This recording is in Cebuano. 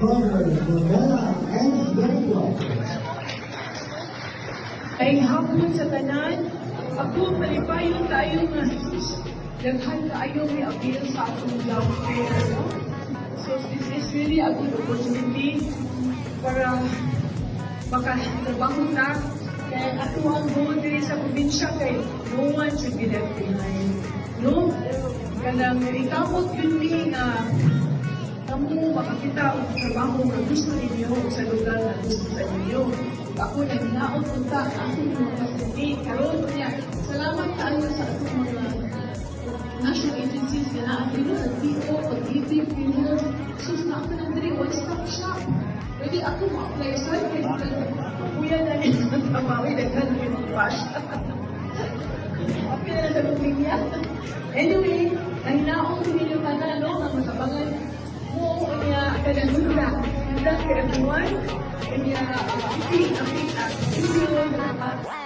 Governor Mamela S. Benito. Ay hapon sa tanan, ako malipayon tayo nga daghan kaayo may appeal sa atong job fair, no? So this is really a good opportunity para makatrabaho ta. Kaya ato ang goal diri sa probinsya kay no one should be left behind. No? Kanang ikamot yun mi nga kamo makakita og trabaho nga gusto ninyo o sa lugar nga gusto sa ninyo. Ako nagnaot unta akong mga pasinti karon niya. Salamat kaayo sa atong mga national agencies nga naa diri, no, nag-PO, Pag-ibig, PhilHealth. Sus na ako nang diri, one-stop shop. Pwede ako ma-apply sa kay kuya na ni trabaho, daghan yung mga cash. Okay na sa linya. Anyway, nahinaong ko ninyo tanan, no, nga matabangan mo niya kanang good luck. Good luck to everyone. Kanya, aping, aping, aping,